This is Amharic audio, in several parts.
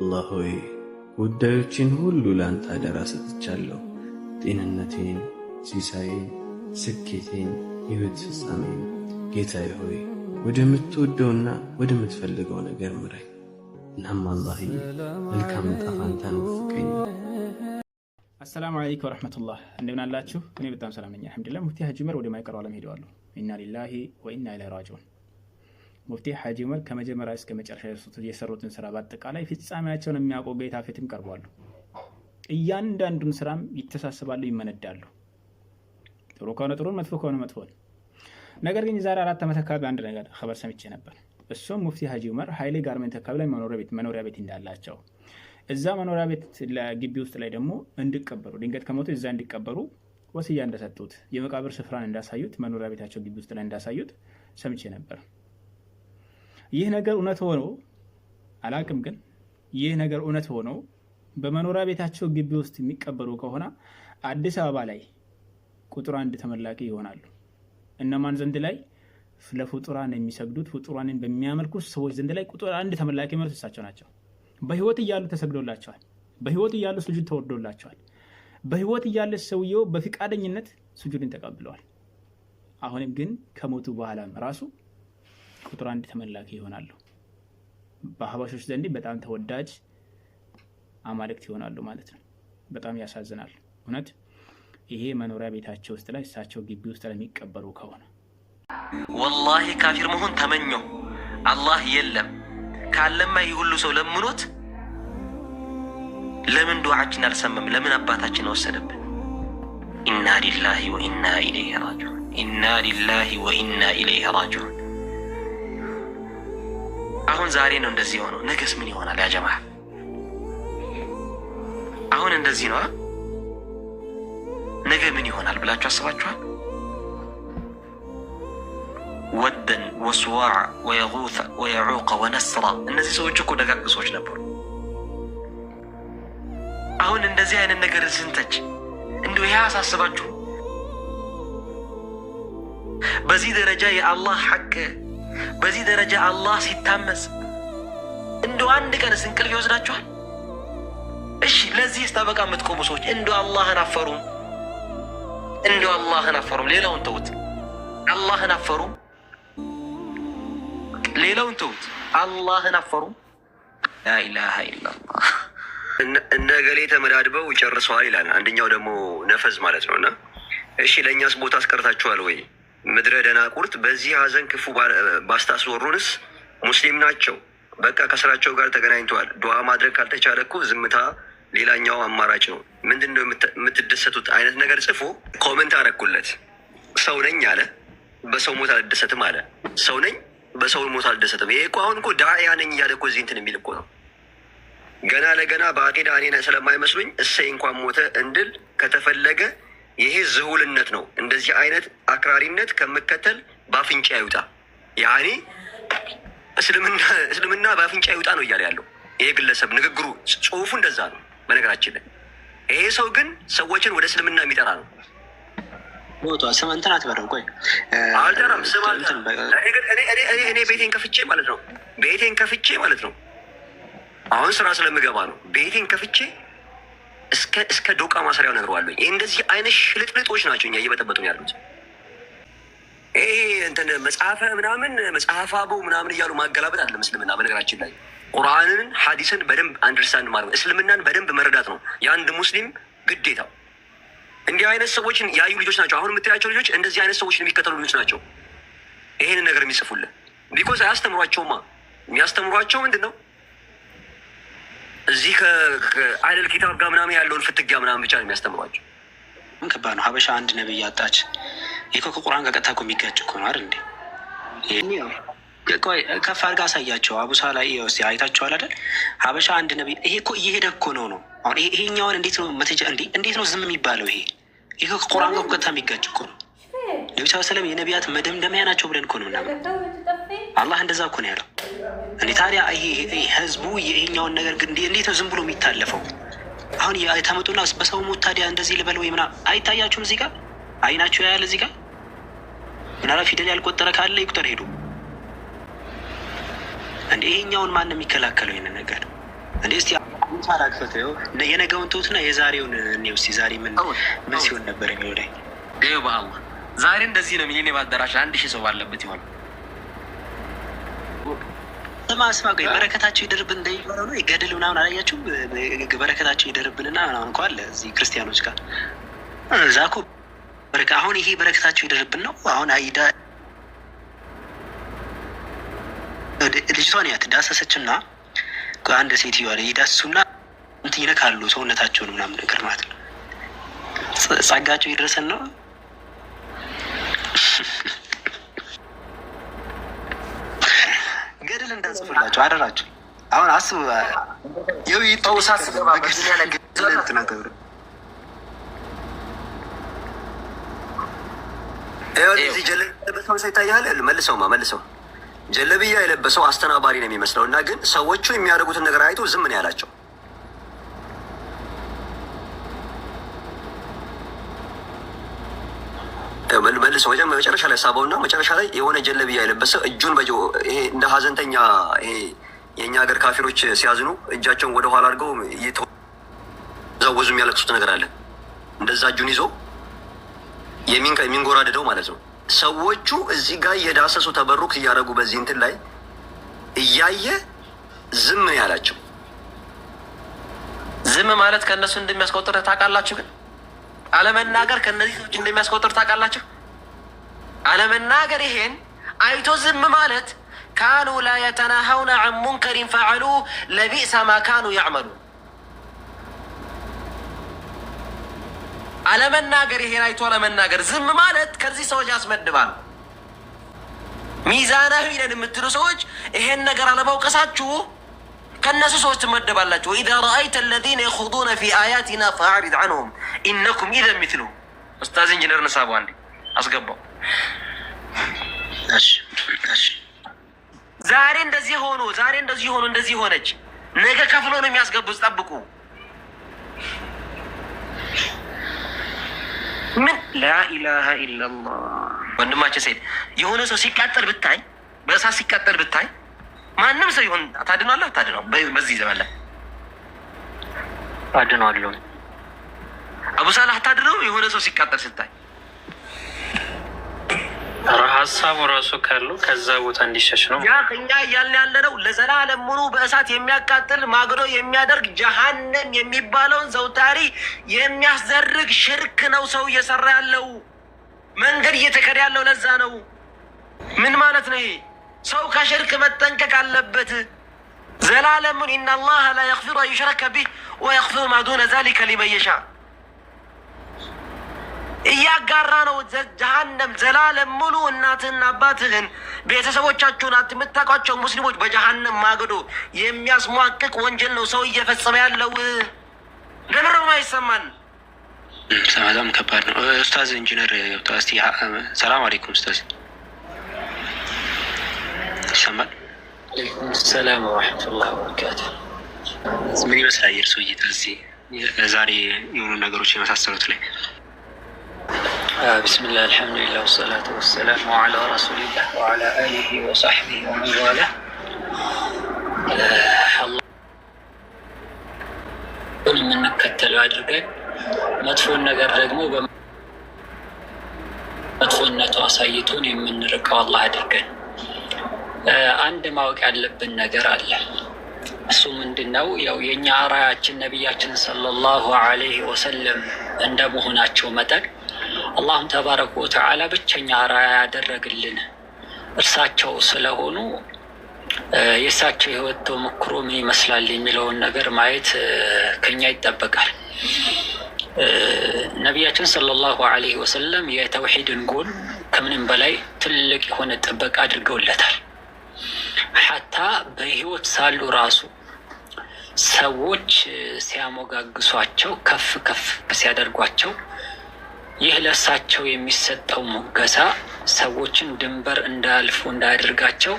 አላህ ሆይ፣ ጉዳዮቼን ሁሉ ለአንተ አደራ ሰጥቻለሁ። ጤንነቴን፣ ሲሳዬን፣ ስኬቴን፣ የሕይወት ፍጻሜን። ጌታዬ ሆይ፣ ወደምትወደውና ወደምትፈልገው ነገር ምራኝ። እናም አላህዬ፣ መልካም ዕጣ ፈንታን ወፍቀኝ። አሰላሙ አለይኩም ወረሕመቱላህ፣ እንደምን አላችሁ? እኔ በጣም ሰላም ነኝ አልሐምዱሊላህ። ሙፍቲ ሀጂ ዑመር ወደማይቀረው ዓለም ሄደዋል። ኢና ሊላሂ ወኢና ኢለይሂ ራጂዑን። ሙፍቲ ሀጂ ዑመር ከመጀመሪያ እስከ መጨረሻ የሰሩትን ስራ በአጠቃላይ ፍጻሜያቸውን የሚያውቀው ጌታ ፊትም ቀርቧሉ። እያንዳንዱን ስራም ይተሳሰባሉ፣ ይመነዳሉ። ጥሩ ከሆነ ጥሩን፣ መጥፎ ከሆነ መጥፎን። ነገር ግን የዛሬ 4 ዓመት አካባቢ አንድ ነገር ኸበር ሰምቼ ነበር። እሱም ሙፍቲ ሀጂ ዑመር ሀይሌ ጋርመንት አካባቢ ላይ መኖሪያ ቤት እንዳላቸው፣ እዛ መኖሪያ ቤት ግቢ ውስጥ ላይ ደግሞ እንዲቀበሩ፣ ድንገት ከሞቱ እዛ እንዲቀበሩ ወስያ እንደሰጡት፣ የመቃብር ስፍራን እንዳሳዩት፣ መኖሪያ ቤታቸው ግቢ ውስጥ ላይ እንዳሳዩት ሰምቼ ነበር። ይህ ነገር እውነት ሆኖ አላቅም፣ ግን ይህ ነገር እውነት ሆኖ በመኖሪያ ቤታቸው ግቢ ውስጥ የሚቀበሩ ከሆነ አዲስ አበባ ላይ ቁጥር አንድ ተመላኪ ይሆናሉ። እነማን ዘንድ ላይ? ለፍጡራን የሚሰግዱት፣ ፍጡራንን በሚያመልኩት ሰዎች ዘንድ ላይ ቁጥር አንድ ተመላኪ የሚሆኑት እሳቸው ናቸው። በህይወት እያሉ ተሰግዶላቸዋል። በህይወት እያሉ ስጁድ ተወርዶላቸዋል። በህይወት እያለ ሰውየው በፍቃደኝነት ስጁድን ተቀብለዋል። አሁንም ግን ከሞቱ በኋላም ራሱ ቁጥር አንድ ተመላኪ ይሆናሉ። በሀበሾች ዘንድ በጣም ተወዳጅ አማልክት ይሆናሉ ማለት ነው። በጣም ያሳዝናል እውነት። ይሄ መኖሪያ ቤታቸው ውስጥ ላይ፣ እሳቸው ግቢ ውስጥ ላይ የሚቀበሩ ከሆነ ወላሂ ካፊር መሆን ተመኘሁ። አላህ የለም፣ ካለማ ይህ ሁሉ ሰው ለምኖት ለምን ዱዓችን አልሰማም? ለምን አባታችን ወሰደብን? ኢና ሊላሂ ወኢና ኢለይሂ ራጂዑን። ኢና ሊላሂ ወኢና ኢለይሂ ራጂዑን። አሁን ዛሬ ነው እንደዚህ የሆነው፣ ነገስ ምን ይሆናል? ያ ጀማዓ፣ አሁን እንደዚህ ነው፣ ነገ ምን ይሆናል ብላችሁ አስባችኋል? ወደን ወስዋዕ ወየጉተ ወየዑቀ ወነስራ፣ እነዚህ ሰዎች እኮ ደጋግ ሰዎች ነበሩ። አሁን እንደዚህ አይነት ነገር ስንተች እንዲሁ ይሄ አሳስባችሁ? በዚህ ደረጃ የአላህ ሐቅ፣ በዚህ ደረጃ አላህ ሲታመጽ እንደው አንድ ቀንስ እንቅልፍ ይወስዳችኋል? እሺ፣ ለዚህ ጠበቃ የምትቆሙ ሰዎች እንደው አላህን አፈሩም? እንደው አላህን አፈሩም? ሌላውን ተውት፣ አላህን አፈሩም? ሌላውን ተውት፣ አላህን አፈሩም? ላ ኢላሃ ኢለላህ። እነ ገሌ ተመዳድበው ጨርሰዋል ይላል። አንደኛው ደግሞ ነፈዝ ማለት ነው። እና እሺ፣ ለእኛስ ቦታ አስቀርታችኋል ወይ? ምድረ ደናቁርት፣ በዚህ ሀዘን ክፉ ባስታስወሩንስ ሙስሊም ናቸው። በቃ ከስራቸው ጋር ተገናኝተዋል። ዱዓ ማድረግ ካልተቻለ እኮ ዝምታ ሌላኛው አማራጭ ነው። ምንድን ነው የምትደሰቱት አይነት ነገር ጽፎ comment አደረኩለት። ሰው ነኝ አለ፣ በሰው ሞት አልደሰትም አለ። ሰው ነኝ፣ በሰው ሞት አልደሰትም። ይሄ እኮ አሁን እኮ ዳዕያ ነኝ እያለ እኮ እዚህ እንትን የሚል እኮ ነው። ገና ለገና በአቂዳ እኔን ስለማይመስሉኝ እሰይ እንኳን ሞተ እንድል ከተፈለገ ይሄ ዝሁልነት ነው። እንደዚህ አይነት አክራሪነት ከምከተል በአፍንጫ ይውጣ። ያኔ እስልምና በአፍንጫ ይውጣ ነው እያለ ያለው ይሄ ግለሰብ። ንግግሩ፣ ጽሁፉ እንደዛ ነው። በነገራችን ላይ ይሄ ሰው ግን ሰዎችን ወደ እስልምና የሚጠራ ነው። ሞቷ ስም እንትን አትበለው። ቆይ። አልጠራም፣ ስም አልጠራም። እኔ ቤቴን ከፍቼ ማለት ነው፣ ቤቴን ከፍቼ ማለት ነው፣ አሁን ስራ ስለምገባ ነው። ቤቴን ከፍቼ እስከ ዶቃ ማሰሪያው ነግረዋለሁ። ይህ እንደዚህ አይነት ሽልጥልጦች ናቸው እኛ እየበጠበጡ ያሉት። ይሄ እንትን መጽሐፈ ምናምን፣ መጽሐፈ አበው ምናምን እያሉ ማገላበጥ አለ እስልምና። በነገራችን ላይ ቁርአንን ሐዲስን በደንብ understand ማድረግ፣ እስልምናን በደንብ መረዳት ነው የአንድ ሙስሊም ግዴታው። እንዲህ አይነት ሰዎችን ያዩ ልጆች ናቸው። አሁን የምታያቸው ልጆች እንደዚህ አይነት ሰዎችን የሚከተሉ ልጆች ናቸው። ይሄንን ነገር የሚጽፉልን because አያስተምሯቸውማ። የሚያስተምሯቸው ምንድን ነው? እዚህ ከአህለል ኪታብ ጋር ምናምን ያለውን ፍትጊያ ምናምን ብቻ ነው የሚያስተምሯቸው። ምን ከባድ ነው። ሀበሻ አንድ ነብይ አጣች። ይህ እኮ ከቁርአን ጋር ቀጥታ እኮ የሚጋጭ እኮ ነው አይደል እንዴ? ቆይ፣ ከፍ አድርጋ አሳያቸው። አቡሳ ላይ እስኪ አይታችኋል አይደል? ሀበሻ አንድ ነብይ። ይሄ እኮ እየሄደ እኮ ነው። አሁን ይሄኛውን እንዴት ነው መተጃ እንዴ? እንዴት ነው ዝም የሚባለው? ይሄ ከቁርአን ጋር ቀጥታ የሚጋጭ እኮ ነው። ነቢ ስ ሰለም የነቢያት መደምደሚያ ናቸው ብለን እኮ ነው ምናምን። አላህ እንደዛ እኮ ነው ያለው። እንዴ ታዲያ ይሄ ህዝቡ ይሄኛውን ነገር እንዴት ነው ዝም ብሎ የሚታለፈው? አሁን የተመጡና በሰው ሞት ታዲያ እንደዚህ ልበል ወይ ምናምን አይታያችሁም? እዚህ ጋር አይናችሁ ያያል። እዚህ ጋር ምናልባት ፊደል ያልቆጠረ ካለ ይቁጠር ሄዱ። እንደ ይሄኛውን ማን ነው የሚከላከለው ይህንን ነገር? እንዴ እስቲ አላክፈት የነገውን ተውትና የዛሬውን እኔ እስቲ ዛሬ ምን ምን ሲሆን ነበር የሚለው ላይ ይኸው በአላህ ዛሬ እንደዚህ ነው። ሚሊኒየም አዳራሽ 1000 ሰው ባለበት ይሆን። ስማ ስማ፣ ቆይ በረከታቸው ይደርብን እንደሚባለው ነው። ገድል ምናምን አላያችሁም? በረከታቸው ይደርብንና ምናምን እኮ አለ እዚህ ክርስቲያኖች ጋር እዛ እኮ አሁን ይሄ በረከታቸው ይደርብን ነው። አሁን አይዳ ልጅቷን ያት ዳሰሰችና አንድ ሴትዮዋ ላይ ይዳስሱና እንትን ይነካሉ ሰውነታቸውን ምናምን ነገር ማለት ነው። ጸጋቸው ይድረሰን ነው። ገድል እንዳጽፉላቸው አደራቸው። አሁን አስቡ እዚህ ጀለበሰው ሰው ይታያል። መልሰውማ መልሰው ጀለብያ የለበሰው አስተናባሪ ነው የሚመስለው እና ግን ሰዎቹ የሚያደርጉትን ነገር አይቶ ዝም ነው ያላቸው። መልሰው መጨረሻ ላይ ሳበውና መጨረሻ ላይ የሆነ ጀለብያ የለበሰ እጁን ይሄ እንደ ሀዘንተኛ ይሄ የእኛ ሀገር ካፊሮች ሲያዝኑ እጃቸውን ወደኋላ አድርገው እየተወዛወዙ የሚያለቅሱት ነገር አለ። እንደዛ እጁን ይዞ የሚንጎራደደው ማለት ነው። ሰዎቹ እዚህ ጋር እየዳሰሱ ተበሩክ እያደረጉ በዚህ እንትን ላይ እያየ ዝም ነው ያላቸው። ዝም ማለት ከእነሱ እንደሚያስቆጥር ታውቃላችሁ። ግን አለመናገር ከእነዚህ ሰዎች እንደሚያስቆጥር ታውቃላችሁ። አለመናገር ይሄን አይቶ ዝም ማለት كانوا لا يتناهون عن منكر فعلوه لبئس ما كانوا يعملون። አለመናገር ይሄን አይቶ አለመናገር ዝም ማለት ከዚህ ሰዎች ያስመድባል። ሚዛናዊ ነን የምትሉ ሰዎች ይሄን ነገር አለማውቀሳችሁ ከእነሱ ሰዎች ትመደባላችሁ። وإذا رأيت الذين يخوضون في آياتنا فأعرض عنهم إنكم إذا مثلهم። ኡስታዝ ኢንጂነር ንሳቡ አንዴ አስገባው። ዛሬ እንደዚህ ሆኖ ዛሬ እንደዚህ ሆኖ እንደዚህ ሆነች፣ ነገ ከፍሎ ነው የሚያስገቡት። ጠብቁ። ምን لا إله إلا الله። ወንድማችን ሰይድ የሆነ ሰው ሲቃጠል ብታይ፣ በእሳት ሲቃጠል ብታይ ማንም ሰው ይሆን ታድኗለህ? አታድነው? በዚህ ዘመን ላይ አድኗለሁ። አቡ ሳላህ ታድነው? የሆነ ሰው ሲቃጠል ስታይ ሀሳቡ ራሱ ካለው ከዛ ቦታ እንዲሸሽ ነው። ያ እኛ እያልን ያለ ነው። ለዘላለም ሙሉ በእሳት የሚያቃጥል ማግዶ የሚያደርግ ጀሀነም የሚባለውን ዘውታሪ የሚያስደርግ ሽርክ ነው ሰው እየሰራ ያለው፣ መንገድ እየተከደ ያለው ለዛ ነው። ምን ማለት ነው ይሄ? ሰው ከሽርክ መጠንቀቅ አለበት። ዘላለሙን إن الله لا يغفر أن يشرك به ويغفر ما دون ذلك لمن يشاء እያጋራ ነው። ጀሀነም ዘላለም ሙሉ እናትህን አባትህን ቤተሰቦቻችሁን የምታውቋቸው ሙስሊሞች በጀሀነም ማገዶ የሚያስሟቅቅ ወንጀል ነው ሰው እየፈጸመ ያለው። ለምን ነው አይሰማን? በጣም ከባድ ነው። ኡስታዝ ኢንጂነር እስቲ ሰላም አለይኩም ኡስታዝ፣ ይሰማል? አለይኩም ሰላም ወረሕመቱላህ ወበረካቱ። ምን ይመስላል የእርስዎ እይታ እዚህ ዛሬ የሆኑ ነገሮች የመሳሰሉት ላይ? ቢስሚላህ አልሐምዱሊላህ ወሰላቱ ወሰላሙ ዐላ ረሱሊላህ ወዐላ አሊሂ ወሰሕቢሂ ወመን ዋላህ። አላህን የምንከተለው አድርገን መጥፎን ነገር ደግሞ በመጥፎነቱ አሳይቶን የምንርቀው አላህ አድርገን። አንድ ማወቅ ያለብን ነገር አለ። እሱ ምንድን ነው? ያው የእኛ አርአያችን ነቢያችን ሰለላሁ ዐለይሂ ወሰለም እንደመሆናቸው መጠን አላሁም ተባረከ ወተዓላ ብቸኛ አርአያ ያደረግልን እርሳቸው ስለሆኑ የእሳቸው የህይወት ተሞክሮ ምን ይመስላል የሚለውን ነገር ማየት ከኛ ይጠበቃል። ነቢያችን ሰለላሁ ዐለይሂ ወሰለም የተውሂድን ጎን ከምንም በላይ ትልቅ የሆነ ጥበቃ አድርገውለታል። ሐታ በህይወት ሳሉ ራሱ ሰዎች ሲያሞጋግሷቸው ከፍ ከፍ ሲያደርጓቸው ይህ ለእሳቸው የሚሰጠው ሙገሳ ሰዎችን ድንበር እንዳያልፉ እንዳያደርጋቸው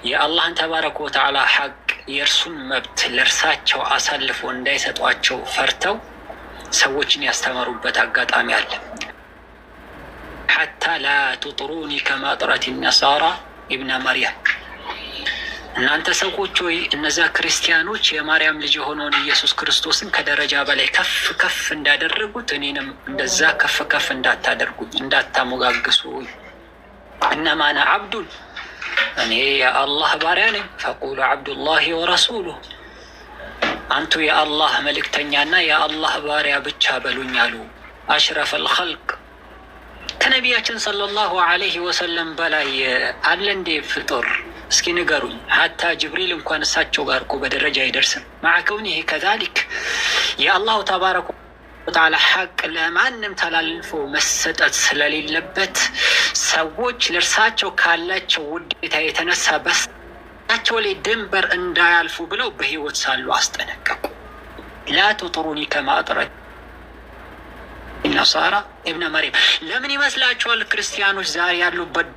የአላህን ተባረከ ወተዓላ ሐቅ የእርሱን መብት ለእርሳቸው አሳልፎ እንዳይሰጧቸው ፈርተው ሰዎችን ያስተማሩበት አጋጣሚ አለ። ሐታ ላ ቱጥሩኒ ከማ አጥረት ነሳራ ኢብነ መርያም፣ እናንተ ሰዎች ሆይ፣ እነዚያ ክርስቲያኖች የማርያም ልጅ የሆነውን ኢየሱስ ክርስቶስን ከደረጃ በላይ ከፍ ከፍ እንዳደረጉት እኔንም እንደዛ ከፍ ከፍ እንዳታደርጉኝ፣ እንዳታሞጋግሱ። إنما أنا عبد፣ እኔ የአላህ ባሪያ ነኝ። فقولوا عبد الله ورسوله፣ አንቱ የአላህ መልእክተኛና የአላህ ባሪያ ብቻ በሉኝ አሉ። أشرف الخلق፣ ከነቢያችን صلى الله عليه وسلم በላይ አለ እንዴ ፍጡር? እስኪ ንገሩኝ። حتى ጅብሪል እንኳን እሳቸው ጋር እኮ በደረጃ አይደርስም። مع كونه كذلك የአላሁ تبارك وتعالى ሐቅ ለማንም ተላልፎ መሰጠት ስለሌለበት ሰዎች ለእርሳቸው ካላቸው ውዴታ የተነሳ በሳቸው ላይ ድንበር እንዳያልፉ ብለው በህይወት ሳሉ አስጠነቀቁ። لا تطروني كما أطرت النصارى ابن مريم። ለምን ይመስላችኋል ክርስቲያኖች ዛሬ ያሉበት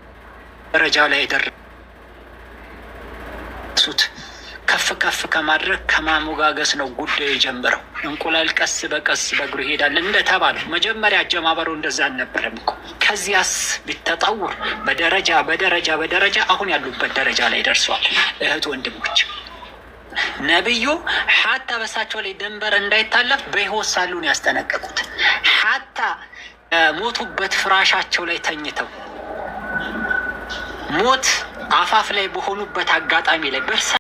ደረጃ ላይ የደረሱት? ከፍ ከፍ ከማድረግ ከማሞጋገስ ነው ጉዳዩ የጀመረው። እንቁላል ቀስ በቀስ በእግሩ ይሄዳል እንደተባለው መጀመሪያ አጀማመሩ እንደዛ አልነበረም እኮ። ከዚያስ ቢተጠውር በደረጃ በደረጃ በደረጃ አሁን ያሉበት ደረጃ ላይ ደርሷል። እህት ወንድሞች፣ ነቢዩ حتى በሳቸው ላይ ድንበር እንዳይታለፍ በህይወት ሳሉ ነው ያስጠነቀቁት። حتى ሞቱበት ፍራሻቸው ላይ ተኝተው ሞት አፋፍ ላይ በሆኑበት አጋጣሚ ላይ በእርሳ